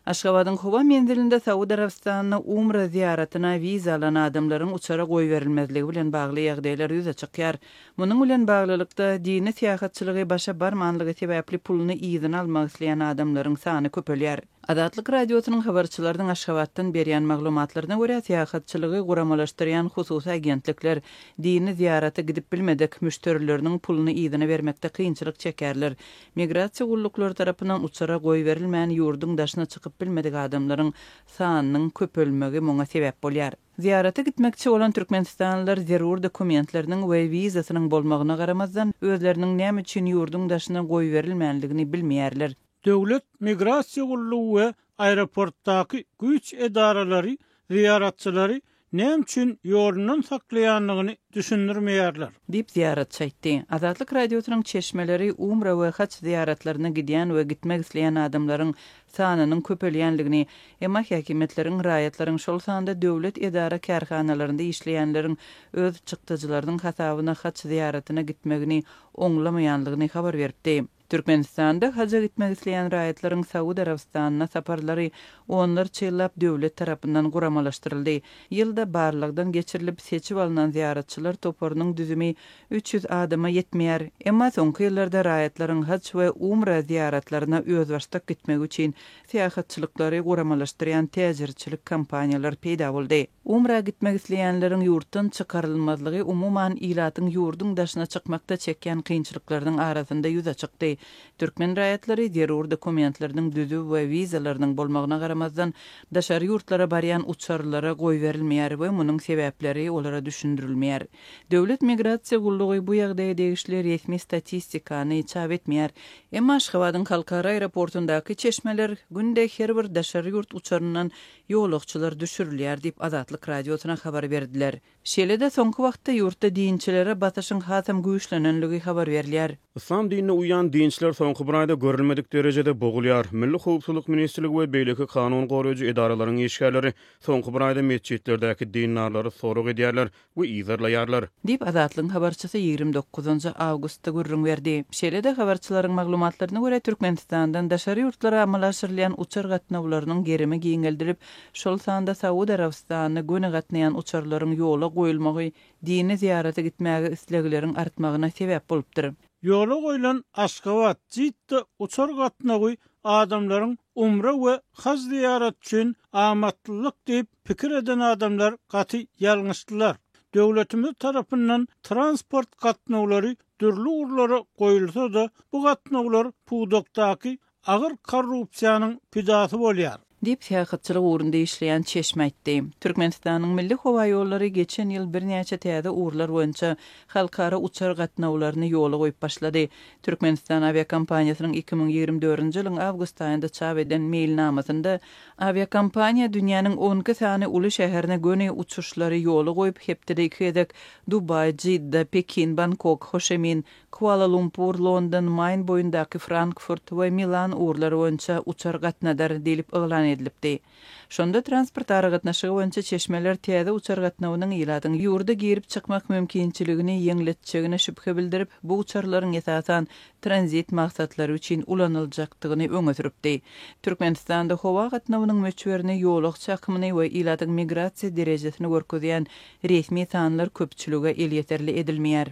Aşgabadyň howa menzilinde Saud Arabystanyna Umra zyýaratyna wiza alan adamlaryň uçara goýberilmezligi bilen bagly ýagdaýlar ýüze çykýar. Munuň bilen baglylykda, dini syýahatçylygy başa barmanlygy sebäpli puluny yzyna almak isleýän adamlaryň sany köpelýär. Azatlyk Radiosynyň habarçylarynyň Aşgabatdan berýän maglumatlaryna görä, syýahatçylygy guramalaşdyrýan hususy agentlikler dini zyýarata gidip bilmedik müşderileriniň puluny yzyna bermekde kynçylyk çekýärler. Migrasiýa gulluklary tarapyndan uçara goýberilmän ýurduň daşyna çykyp bilmedik adamlaryň sanynyň köpelmegi muňa sebäp bolýar. Zyýarata gitmekçi bolan türkmenistanlylar zerur dokumentleriniň we wizasynyň bolmagyna garamazdan, özleriniň näme üçin ýurduň daşyna goýberilmänligini bilmeýärler. Döwlet migrasiýa gullugy we aeroportdaky güýç edaralary zyýaratçylary näme üçin ýolundan saklaýandygyny düşündirmeýärler. Diýip, zyýaratçy aýtdy. Azatlyk Radiosynyň çeşmeleri umra we haç zyýaratlaryna gidýän we gitmek isleýän adamlaryň sanynyň köpelýändigini, emma häkimiýetleriň raýatlaryň, şol sanda döwlet edara-kärhanalarynda işleýänleriň öz çykdajylarynyň hasabyna haç zyýaratyna gitmegini oňlamaýandygyny habar beripdi. Türkmenistanda haja gitmek isleýän raýatlaryň Saud Arabystanyna saparlary onlarça ýyllap döwlet tarapyndan guramalaşdyryldy. Ýylda barlagdan geçirilip, seçip alnan zyýaratçylar toparynyň düzümi 300 adama ýetmeýär. Emma soňky ýyllarda raýatlaryň haj we umra zyýaratlaryna özbaşdak gitmegi üçin syýahatçylyklary guramalaşdyrýan täjirçilik kompaniýalar peýda boldy. Umra gitmek isleýänleriň ýurtdan çykarylmazlygy umuman ilatyň ýurduň daşyna çykmakda çekýän kynçylyklarynyň arasynda ýüze çykdy. Türkmen raýatlary zerur dokumentleriniň düzüw we wizalarynyň bolmagyna garamazdan, daşary ýurtlara barýan uçarlara goýberilmeýär we munuň sebäpleri olara düşündirilmeýär. Döwlet migrasiýa gullugy bu ýagdaýa degişli resmi statistikany çap etmeýär. Emma Aşgabadyň halkara aeroportundaky çeşmeler günde her bir daşary ýurt uçaryndan ýolagçylar düşürilýär diýip, Azatlyk Radiosyna habar berdiler. Şeýle-de, soňky wagtda ýurtda dinçilere basyşyň hasam güýçlenenligi habar berilýär. Yslam dinine uýýan dinçiler soňky bir aýda görülmedik derejede bogulýar. Milli howpsuzlyk ministrligi we beýleki kanun goraýjy edaralaryň işgärleri soňky bir aýda metjitlerdäki dindarlary sorag edýärler we yzarlaýarlar. Diýip, Azatlygyň habarçysy 29 awgustda gürrüň berdi. Şeýle-de, habarçylaryň maglumatlaryna görä, Türkmenistandan daşary ýurtlara amala aşyrylýan uçar gatnawlarynyň gerimi giňeldilip, şol sanda Saud Arabystanyna göni gatnaýan uçarlaryň ýola goýulmagy dini zyýarata gitmäge islegleriň artmagyna sebäp bolupdyr. Ýola goýlan Aşgabat, Jidda uçar gatnawy adamlaryň umra we haj zyýaraty üçin amatlylyk diýip pikir eden adamlar gaty ýalňyşdylar. Döwletimiz tarapyndan transport gatnawlary dürli ugurlara goýulsa-da, bu gatnawlar pudakdaky agyr korrupsiýanyň pidasy bolýar. Diýip, syýahatçylyk ugrunda işleýän çeşme aýtdy. Türkmenistanyň Milli howaýollary geçen ýyl birnäçe täze ugurlar boýunça halkara uçar gatnawlaryny ýola goýup başlady. Türkmenistan awiakompaniýasynyň 2024-nji ýylyň awgust aýynda çap eden meýilnamasynda awiakompaniýa dünýäniň on iki sany uly şäherine göni uçuşlary ýola goýup, hepdede iki gezek Dubaý, Jidda, Pekin, Bangkok, Hoşemin, Kuala-Lumpur, London, Maýn boýundaky Frankfurt we Milan ugurlary boýunça uçar gatnadar diýlip yglan edilipdi. Şonda transport aragatnaşygy boýunça çeşmeler täze uçar gatnawynyň ilatyň ýurda girip-çykmak mümkinçiligini ýeňletjegine şübhe bildirip, bu uçarlaryň esasan tranzit maksatlary üçin ulanyljakdygyny öňe sürüpdi. Türkmenistanda howa gatnawynyň möçberini, ýolagçy akymyny we ilatyň migrasiýa derejesini görkezýän resmi sanlar köpçülige elýeterli edilmeýär.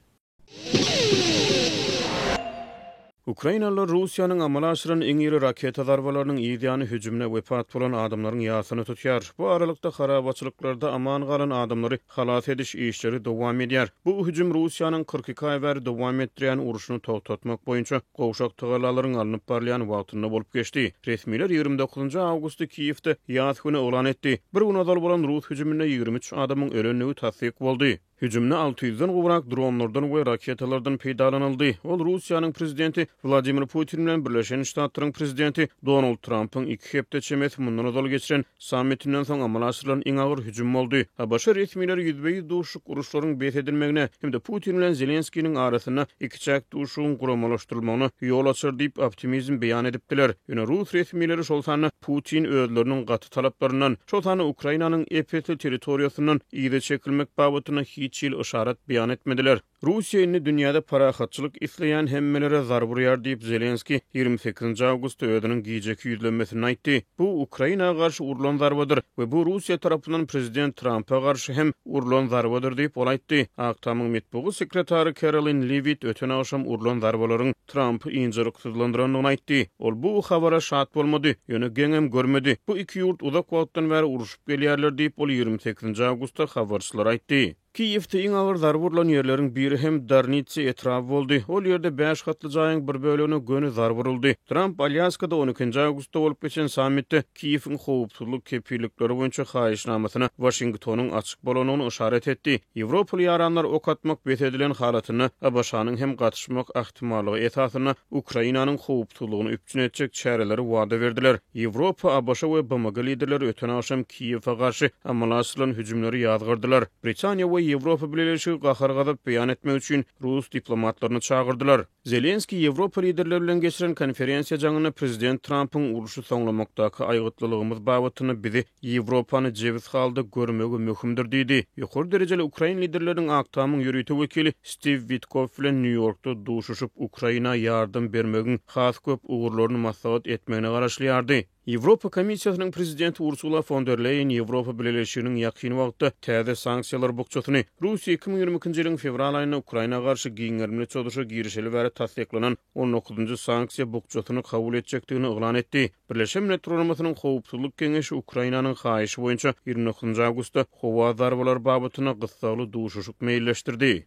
Ukrainalylar Russiýanyň amala aşyran iň iri raketa zarbalarynyň yz ýany hüjümine wepat bolan adamlaryň ýasyny tutýar. Bu aralykda, harabaçylyklarda aman galan adamlary halas ediş işleri dowam edýär. Bu hüjüm Russiýanyň 42 aý bäri dowam etdirýän urşuny togtatmak boýunça gowşak tagallalaryň alnyp barylýan wagtynda bolup geçdi. Resmiler 29 awgustda Kiýewde ýas güni yglan etdi. Bir gün ozal bolan rus hüjüminde 23 adamyň ölendigi tassyk boldy. Hüjümde alty ýüzden gowrak dronlardan we raketalardan peýdalanyldy. Ol Russiýanyň prezidenti Wladimir Putin bilen Birleşen Ştatlaryň prezidenti Donald Trampyň iki hepde çemesi mundan ozal geçiren sammitinden soň amala aşyrylan iň agyr hüjüm boldy. ABŞ resmileri ýüzbe-ýüz duşuşyk uruşlaryň bes edilmegine hem-de Putin bilen Zelenskiniň arasynda ikiçäk duşuşygyň guramalaşdyrylmagyna ýol açar diýip optimizm beýan edipdiler. Ýöne rus resmileri, şol sanda Putin özleriniň gaty talaplaryndan, şol sanda Ukrainanyň ep-esli territoriýasyndan yza çekilmek babatynda hiç. hiç hili yşarat beýan etmediler. Russiýa indi dünýäde parahatçylyk isleýän hemmelere zarba urýar diýip, Zelenskiý 28-nji awgustda özüniň gijeki ýüzlenmesinde aýtdy. Bu Ukraina garşy urlan zarbadyr we bu Russiýa tarapyndan prezident Trampa garşy hem urlan zarbadyr diýip, ol aýtdy. Ak Tamyň metbugat sekretary Kerolin Leawitt öten agşam urlan zarbalaryň Trampy ynjalyksyzlandyrandygyny aýtdy. Ol bu habara şat bolmady, ýöne geňem görmedi. Bu iki ýurt uzak wagtdan bäri urşup gelýärler diýip, ol 28-nji awgustda habarçylara aýtdy. Kiýewde iň agyr zarba urlan ýerleriň biri hem Darnitsa etraby boldy. Ol ýerde bäş gatly jaýyň bir bölegine göni zarba uruldy. Tramp Alýaskada on ikinji awgustda bolup geçen sammitde Kiýewiň howpsuzlyk kepillikleri boýunça haýyşnamasyna Waşingtonyň açyk bolandygyny yşarat etdi. Ýewropaly ýaranlar ok atmak bes edilen halatynda ABŞ-nyň hem gatyşmak ähtimallygy esasynda Ukrainanyň howpsuzlygyny üpjün etjek çäreleri wada berdiler. Ýewropa, ABŞ we BMG liderleri öten agşam Kiýewe garşy amala aşyrylan hüjümleri ýazgardylar. Britaniýa we Ýewropa Bileleşigi gahar-gazap beýan etmek üçin rus diplomatlaryny çagyrdylar. Zelenskiý Ýewropa liderleri bilen geçiren konferensiýa jaňynda prezident Trampyň urşy soňlamakdaky aýgytlylygymyz babatynda bizi Ýewropany jebis halda görmegi möhümdir diýdi. Ýokary derejeli ukrain liderleriniň Ak Tamyň ýörite wekili Stiw Witkoff bilen Nýu-Ýorkda duşuşyp, Ukraina ýardam bermegiň has köp ugurlaryny maslahat etmegine garaşylýardy. Ýewropa Komissiýasynyň prezidenti Ursula fon der Leýen Ýewropa Bileleşiginiň ýakyn wagtda täze sanksiýalar bukjasyny, Russiýa 2022-nji ýylyň fewral aýynda Ukraina garşy giň gerimli çozuşa girişeli bäri tassyklanan on dokuzynjy sanksiýa bukjasyny kabul etjekdigini yglan etdi. Birleşen Milletler Guramasynyň Howpsuzlyk Geňeşi Ukrainanyň haýyşy boýunça 29 awgustda howa zarbalary babatynda gyssagly duşuşyk meýilleşdirdi.